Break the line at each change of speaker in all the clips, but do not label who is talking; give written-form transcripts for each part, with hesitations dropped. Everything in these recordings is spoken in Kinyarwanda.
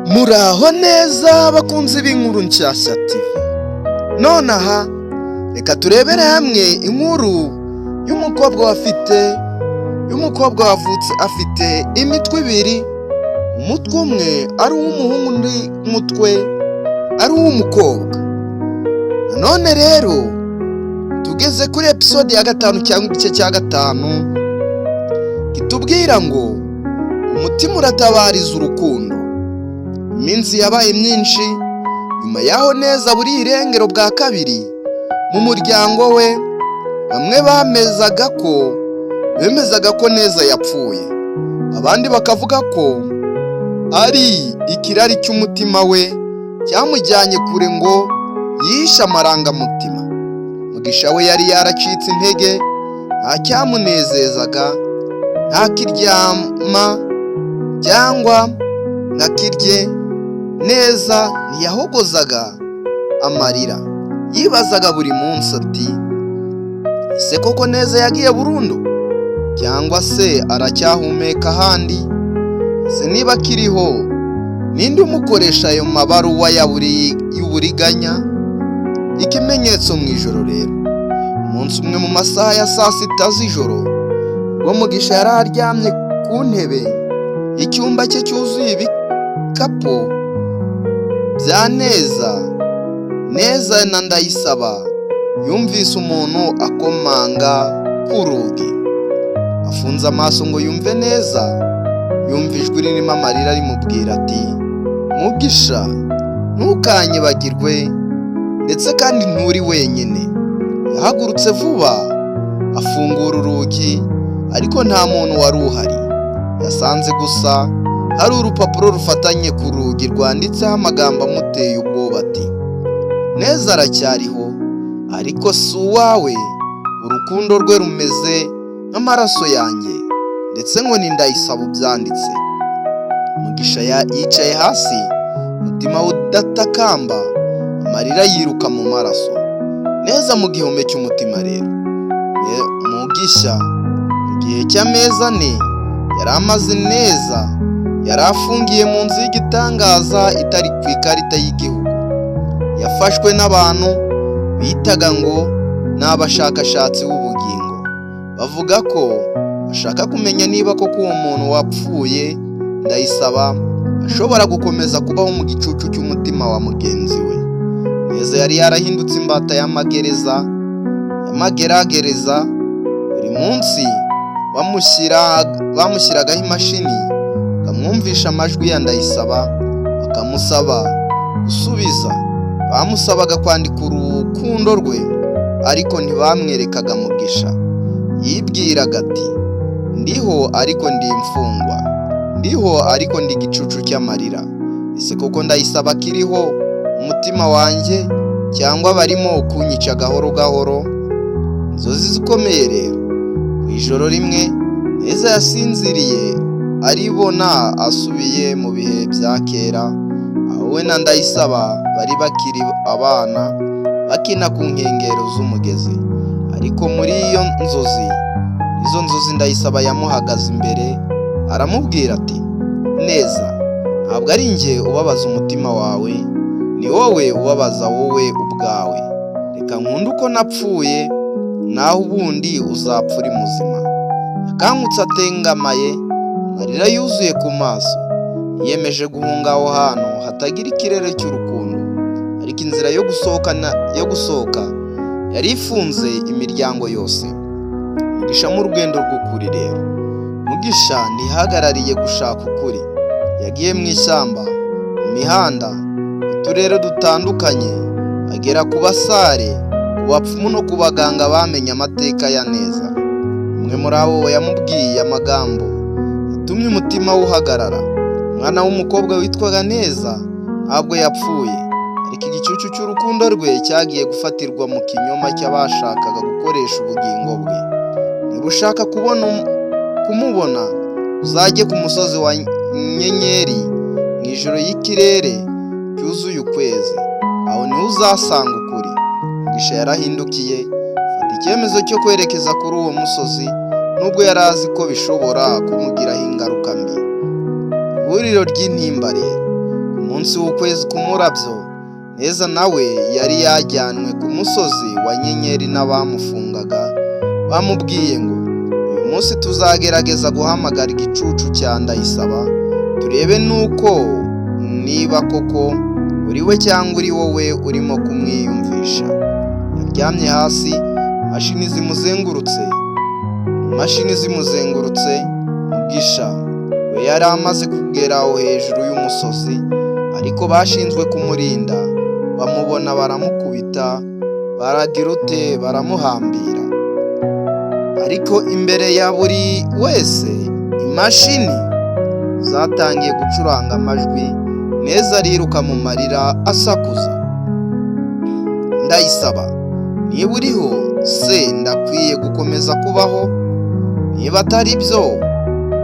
Muraho neza, bakunzi b'inkuru Nshyashya TV. Nonaha reka turebere hamwe inkuru y'umukobwa wavutse afite imitwe ibiri, umutwe umwe ari uw'umuhungu, undi mutwe ari uw'umukobwa. Nanone rero tugeze kuri episode ya gatanu cyangwa igice cya gatanu, kitubwira ngo umutima uratabariza urukundo. Iminsi yabaye myinshi nyuma yaho Neza buri irengero bwa kabiri mu muryango we. Bamwe bemezaga ko Neza yapfuye, abandi bakavuga ko ari ikirari cy'umutima we cyamujyanye kure, ngo yishe amarangamutima. Mugisha we yari yaracitse intege, nta cyamunezezaga, ntakiryama cyangwa ntakirye neza, ntiyahogozaga amarira. Yibazaga buri munsi ati: "Ese koko Neza yagiye burundu, cyangwa se aracyahumeka ahandi? Ese niba akiriho, ninde umukoresha ayo mabaruwa y'uburiganya?" Ikimenyetso mu ijoro rero. Umunsi umwe mu masaha ya saa 6 z'ijoro, ubwo Mugisha yari aryamye ku ntebe y'icyumba cye cyuzuye ibikapu bya Neza na Ndayisaba, yumvise umuntu akomanga ku rugi. Afunze amaso ngo yumve neza, yumva ijwi ririmo amarira rimubwira ati: "Mugisha, ntukanyibagirwe, ndetse kandi nturi wenyine." Yahagurutse vuba, afungura urugi, ariko nta muntu wari uhari. Yasanze gusa hari urupapuro rufatanye ku rugi rwanditseho amagambo amuteye ubwoba ati: "Neza aracyariho, ariko si uwawe. Urukundo rwe rumeze nk'amaraso yanjye." Ndetse ngo ni Ndayisaba ubyanditse. Mugisha yicaye hasi, umutima we udatakamba, amarira yiruka mu maraso. Neza mu gihome cy'umutima rero. Mugisha, mu gihe cy'amezi 4 yari amaze Neza yari afungiye mu nzu y'igitangaza itari ku ikarita y'igihugu. Yafashwe n'abantu bitaga ngo ni abashakashatsi b'ubugingo, bavuga ko bashaka kumenya niba koko uwo muntu wapfuye, Ndayisaba, ashobora gukomeza kubaho mu gicucu cy'umutima wa mugenzi we. Neza yari yarahindutse imbata y'amagereza, y'amageragereza. Buri munsi bamushyiragaho imashini, bakamwumvisha amajwi ya Ndayisaba, bakamusaba gusubiza. Bamusabaga kwandika urukundo rwe, ariko ntibamwerekaga Mugisha. Yibwiraga ati: "Ndiho, ariko ndi imfungwa. Ndiho, ariko ndi igicucu cy'amarira. Ese koko Ndayisaba akiriho umutima wanjye, cyangwa barimo kunyica gahoro gahoro?" Inzozi zikomeye rero. Ku ijoro rimwe, Neza yasinziriye aribona asubiye mu bihe bya kera, aho we na Ndayisaba bari bakiri abana, bakina ku nkengero z'umugezi. Ariko muri iyo nzozi, izo nzozi, Ndayisaba yamuhagaze imbere, aramubwira ati: "Neza, ntabwo ari njye ubabaza umutima wawe, ni wowe ubabaza wowe ubwawe. Reka nkunde uko napfuye, naho ubundi uzapfa uri muzima." Yakangutse atengamaye, amarira yuzuye ku maso. Yiyemeje guhunga aho hantu hatagira ikirere cy'urukundo, ariko inzira yo gusohoka yari ifunze imiryango yose. Mugisha mu rugendo rw'ukuri rero. Mugisha ntihagarariye gushaka ukuri. Yagiye mu ishyamba, mu mihanda, mu turere dutandukanye, agera ku basare, ku bapfumu no ku baganga bamenye amateka ya Neza. Umwe muri abo yamubwiye amagambo yatumye umutima we uhagarara: "Umwana w'umukobwa witwaga Neza ntabwo yapfuye, ariko igicucu cy'urukundo rwe cyagiye gufatirwa mu kinyoma cy'abashakaga gukoresha ubugingo bwe. Niba ushaka kumubona, uzajye ku musozi wa nyenyeri mu ijoro y'ikirere cyuzuye ukwezi. Aho niho uzasanga ukuri." Mugisha yarahindukiye, afata icyemezo cyo kwerekeza kuri uwo musozi, nubwo yari azi ko bishobora kumugiraho ingaruka mbi. Ihuriro ry'intimba rero. Ku Munsi w'ukwezi k'umurabyo, Neza nawe yari yajyanwe ku musozi wa Nyenyeri n'abamufungaga. Bamubwiye ngo: "Uyu munsi tuzagerageza guhamagara igicucu cya Ndayisaba, turebe nuko niba koko uri we cyangwa uri wowe urimo kumwiyumvisha." Yaryamye hasi, imashini zimuzengurutse, imashini zimuzengurutse. Mugisha we yari amaze kugera aho hejuru y'umusozi, ariko bashinzwe kumurinda bamubona baramukubita, baragira ute, baramuhambira. Ariko imbere ya buri wese imashini zatangiye gucuranga amajwi. Neza ariruka mu marira, asakuza: "Ndayisaba, niba uriho se, ndakwiye gukomeza kubaho? Niba atari byo,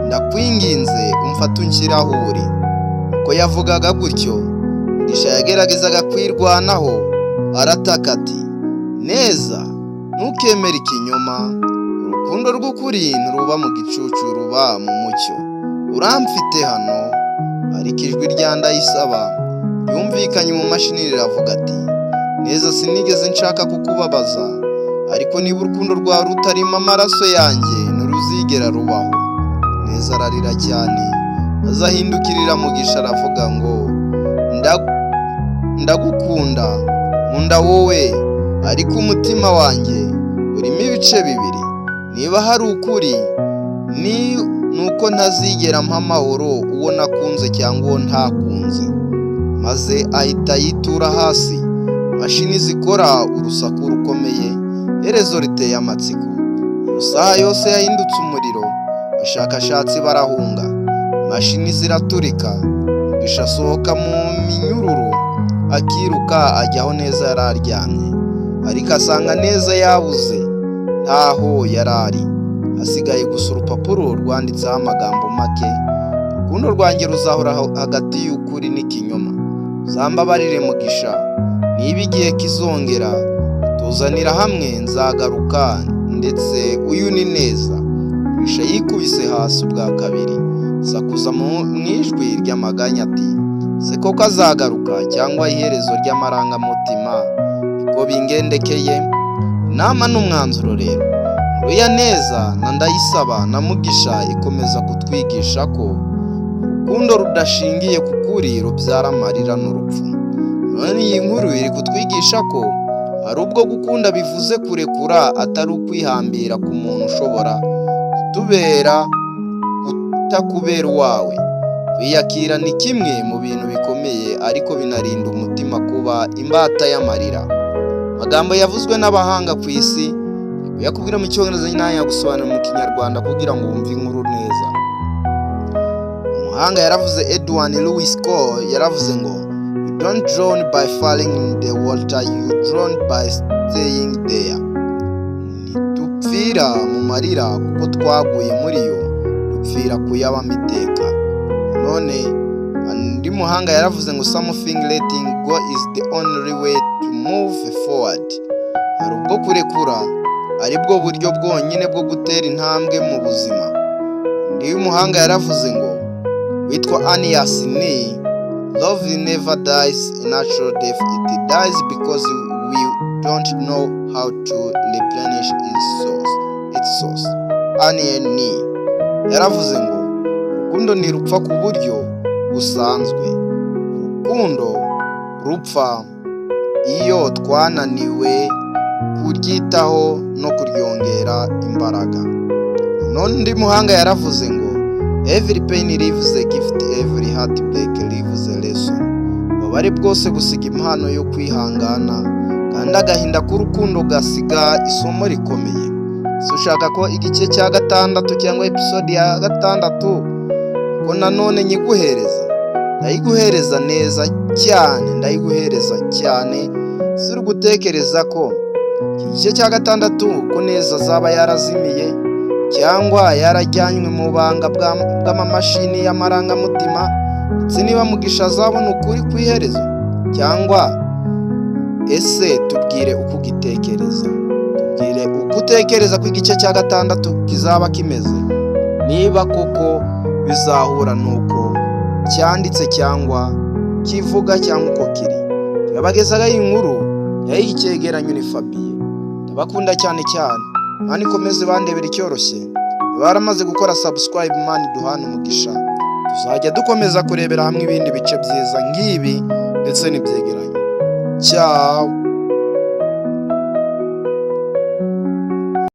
ndakwinginze umfate unshyire aho uri." Uko yavugaga gutyo, Mugisha yageragezaga kwirwanaho, arataka ati: "Neza, ntukemere ikinyoma. Urukundo rw'ukuri ntiruba mu gicucu, ruba mu mucyo. Uramfite hano." Ariko ijwi rya Ndayisaba ryumvikanye mu mashini riravuga ati: "Neza, sinigeze nshaka kukubabaza, ariko niba urukundo rwawe rutarimo amaraso yanjye, ntiruzigera rubaho." Neza ararira cyane, maze ahindukirira Mugisha aravuga ngo: "Ndagukunda, nkunda wowe, ariko umutima wanjye urimo ibice bibiri. Niba hari ukuri, ni uko ntazigera mpa amahoro uwo nakunze cyangwa uwo ntakunze." Maze ahita yitura hasi, imashini zikora urusaku rukomeye. Iherezo riteye amatsiko. Iyo saha yose yahindutse umuriro, abashakashatsi barahunga, imashini ziraturika. Mugisha asohoka mu minyururu, akiruka ajya aho Neza yari aryamye, ariko asanga Neza yabuze, ntaho yari ari. Hasigaye gusa urupapuro rwanditseho amagambo make: "Urukundo rwanjye ruzahora hagati y'ukuri n'ikinyoma. Uzambabarire Mugisha, niba igihe kizongera tuzanira hamwe, nzagaruka. Ndetse uyu ni Neza." Mugisha yikubise hasi ubwa kabiri, sakuza mu ijwi ry'amaganya ati: "Se koko azagaruka cyangwa iherezo ry'amarangamutima niko bingendekeye?" Inama n'umwanzuro rero: inkuru ya Neza na Ndayisaba na Mugisha ikomeza kutwigisha ko urukundo rudashingiye ku kuri rubyara amarira n'urupfu. None iyi nkuru iri kutwigisha ko hari ubwo gukunda bivuze kurekura, atari ukwihambira ku muntu ushobora kutubera kutakubera uwawe. Kwiyakira ni kimwe mu bintu bikomeye, ariko binarinda umutima kuba imbata y'amarira. Amagambo yavuzwe n'abahanga ku isi, kuyakubwira mu Cyongereza n'ayagusobanura mu Kinyarwanda kugira ngo wumve inkuru neza. Umuhanga yaravuze, Edwin Lewis Cole, yaravuze ngo: "You don't drown by falling in the water, you drown by staying there." Ntidupfira mu marira kuko twaguye muri yo, dupfira kuyabamo iteka. None undi muhanga yaravuze ngo: "Something letting go is the only way to move forward." Hari ubwo kurekura ari bwo buryo bwonyine bwo gutera intambwe mu buzima. Undi muhanga yaravuze ngo, witwa Anaïs Nin: "Love never dies a natural death, it dies because we don't know how to replenish its source." Anaïs Nin yaravuze ngo: "Urukundo ntirupfa ku buryo busanzwe, urukundo rupfa iyo twananiwe kuryitaho no kuryongera imbaraga." None undi muhanga yaravuze ngo: "Every pain leaves a gift, every heartbreak leaves a lesson." Ububabare bwose busiga impano yo kwihangana, kandi agahinda k'urukundo gasiga isomo rikomeye. Si ushaka ko igice cya gatandatu cyangwa episode ya gatandatu ko nanone nyiguhereza? Ndayiguhereza neza cyane, ndayiguhereza cyane. Si uri gutekereza ko iki gice cya gatandatu ko Neza azaba yarazimiye cyangwa yarajyanywe mu banga bw'amamashini y'amarangamutima, ndetse niba Mugisha azabona ukuri ku iherezo? Cyangwa ese tubwire uko ugitekereza, tubwire uko utekereza ko igice cya gatandatu kizaba kimeze, niba koko bizahura n'uko cyanditse cyangwa Kivuga cyangwa uko kiri. Yabagezaga inkuru yayiha icyegeranyo ni Fabien. Ndabakunda cyane cyane. Mani ikomeze bandebera icyoroshye. Niba waramaze gukora subscribe, Mani duhana umugisha. Tuzajya dukomeza kurebera hamwe ibindi bice byiza nk'ibi ndetse n'ibyegeranyo. Ciao.